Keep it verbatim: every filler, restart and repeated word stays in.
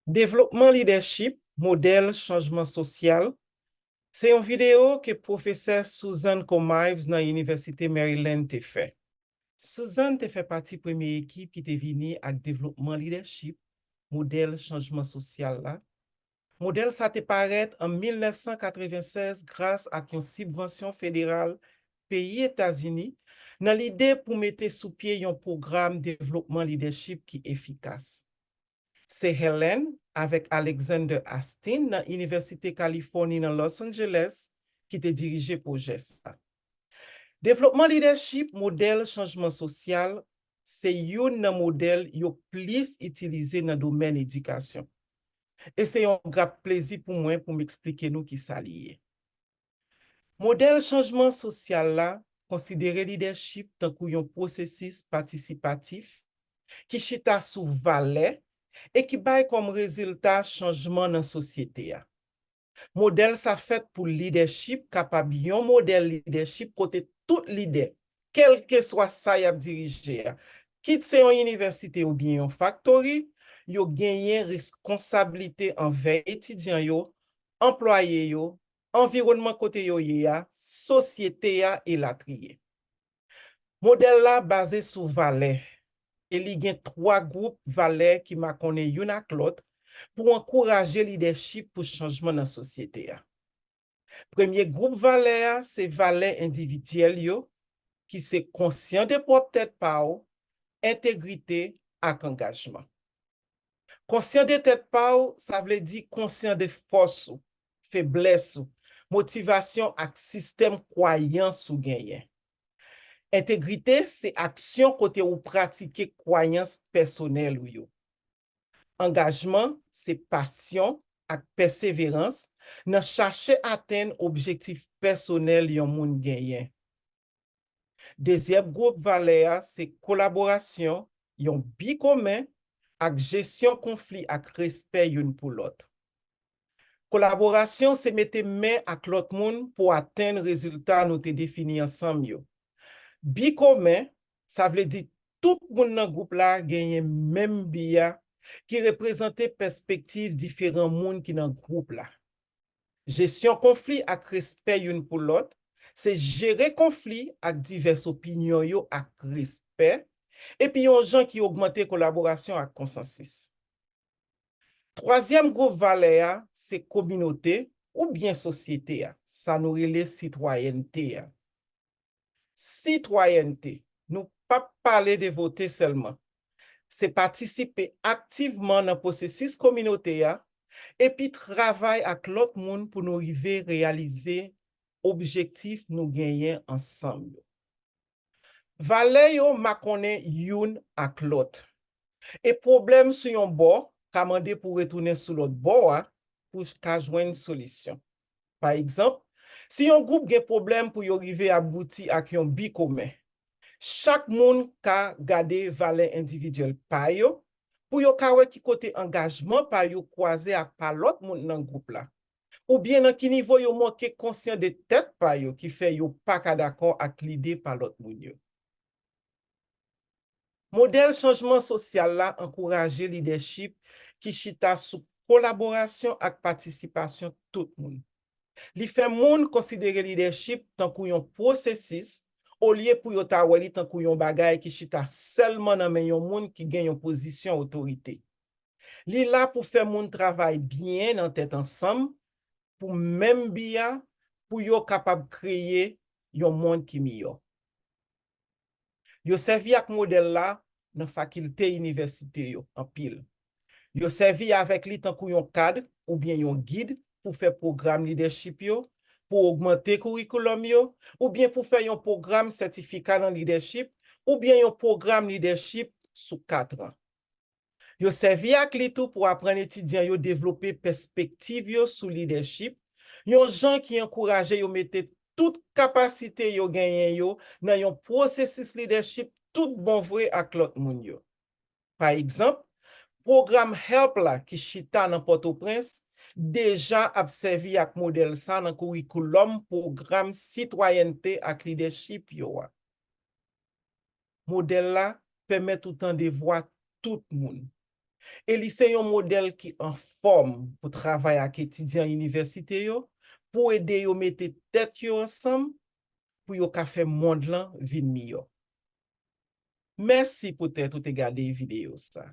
Devlopman lidèchip, modèl chanjman sosyal, se yon videyo ke pwofesè Susan Comives nan Inivèsite Maryland te fè. Susan te fè pati premye ekip ki te vini ak devlopman lidèchip, modèl chanjman sosyal la. Modèl sa te parèt an mil nèf san katrevennsèz gras ak yon sibvansyon federal peyi Etazini nan lide pou mete sou pye yon pwogram devlopman lidèchip ki efikas. Se Helen avèk Alexander Astin nan Inivèsite Kalifòni nan Los Angeles ki te dirije pwojè sa. Devlopman lidèchip, modèl chanjman sosyal, se youn nan modèl yo plis itilize nan domèn edikasyon. E se yon gra plezi pou mwen pou m eksplike nou kisa li ye. Modèl chanjman sosyal la konsidere lidèchip tankou yon pwosesis patisipatif ki chita sou valè e ki bay kòm rezilta chanjman nan sosyete a. Modèl sa fèt pou lidèchip kapab yon modèl lidèchip kote tout lidè, kèlkeswa sa y ap dirije a, kit se yon inivèsite oubyen yon faktori, yo genyen reskonsablite anvè etidyan yo, anplwaye yo, anviwònman kote yo ye a, sosyete a, elatriye. Modèl la baze sou valè, e li gen twa gwoup valè ki makonnen youn ak lòt pou ankouraje lidèchip pou chanjman nan sosyete a. Premye gwoup valè a se valè endividyèl yo, ki se konsyan de pwòp tèt pa w, entegrite ak angajman. Konsyan de tèt pa w, sa vle di konsyan de fòs ou, feblès ou, motivasyon ak sistèm kwayans ou genyen. Entegrite se aksyon kote ou pratike kwayans pèsonèl ou yo. Angajman se pasyon ak pèseverans nan chache atenn objektif pèsonèl yon moun genyen. Dezyèm gwoup valè a se kolaborasyon, yon bi komen, ak jesyon konfli ak respè youn pou lòt. Kolaborasyon se mete men ak lòt moun pou atenn rezilta nou te defini ansanm yo. Bi komen, sa vle di tout moun nan gwoup la genyen menm bi a, ki reprezante pèspektiv diferan moun ki nan gwoup la. Jesyon konfli ak respè youn pou lòt, se jere konfli ak divès opinyon yo ak respè, epi yon jan ki ogmante kolaborasyon ak konsansis. Twazyèm gwoup valè a se kominote oubyen sosyete a, sa nou rele sitwayènte a. Sitwayènte, nou p ap pale de vote sèlman. Se patisipe aktivman nan pwosesis kominote a epi travay ak lòt moun pou nou rive reyalize objektif nou genyen ansanm yo. Valè yo makonnen youn ak lòt. E pwoblèm sou yon bò ka mande pou retounen sou lòt bò a pou ka jwenn solisyon. Pa egzanp, si yon gwoup gen pwoblèm pou yo rive abouti ak yon bi komen, chak moun ka gade valè endividyèl pa yo pou yo ka wè ki kote angajman pa yo kwaze ak pa lòt moun nan gwoup la, oubyen nan ki nivo yo manke konsyan de tèt pa yo ki fè yo pa ka dakò ak lide pa lòt moun yo. Modèl chanjman sosyal la ankouraje lidèchip ki chita sou kolaborasyon ak patisipasyon tout moun. Li fè moun konsidere lidèchip tankou yon pwosesis, olye pou yo ta wè li tankou yon bagay ki chita sèlman nan men yon moun ki gen yon pozisyon otorite. Li la pou fè moun travay byen nan tèt ansanm, pou menm bi a, pou yo kapab kreye yon mond ki miyò. Yo sèvi ak modèl la nan fakilte inivèsite yo anpil. Yo sèvi avèk li tankou yon kad oubyen yon gid pou fè pwogram lidèchip yo, pou ogmante kourikoulòm yo, oubyen pou fè yon pwogram sètifika nan lidèchip, oubyen yon pwogram lidèchip sou kat an. Yo sèvi ak li tou pou aprann etidyan yo devlope pèspektiv yo sou lidèchip, yon jan ki ankouraje yo mete tout kapasite yo genyen yo nan yon pwosesis lidèchip tout bon vre ak lòt moun yo. Pa egzanp, pwogram HELP la ki chita nan Pòtoprens deja ap sèvi ak modèl sa nan kourikoulòm pwogram sitwayènte ak lidèchip yo a. Modèl la pèmèt ou tande vwa tout moun. E li se yon modèl ki anfòm pou travay ak etidyan inivèsite yo, pou ede yo mete tèt yo ansanm, pou yo ka fè mond lan vin miyò. Mèsi poutèt ou te gade videyo sa.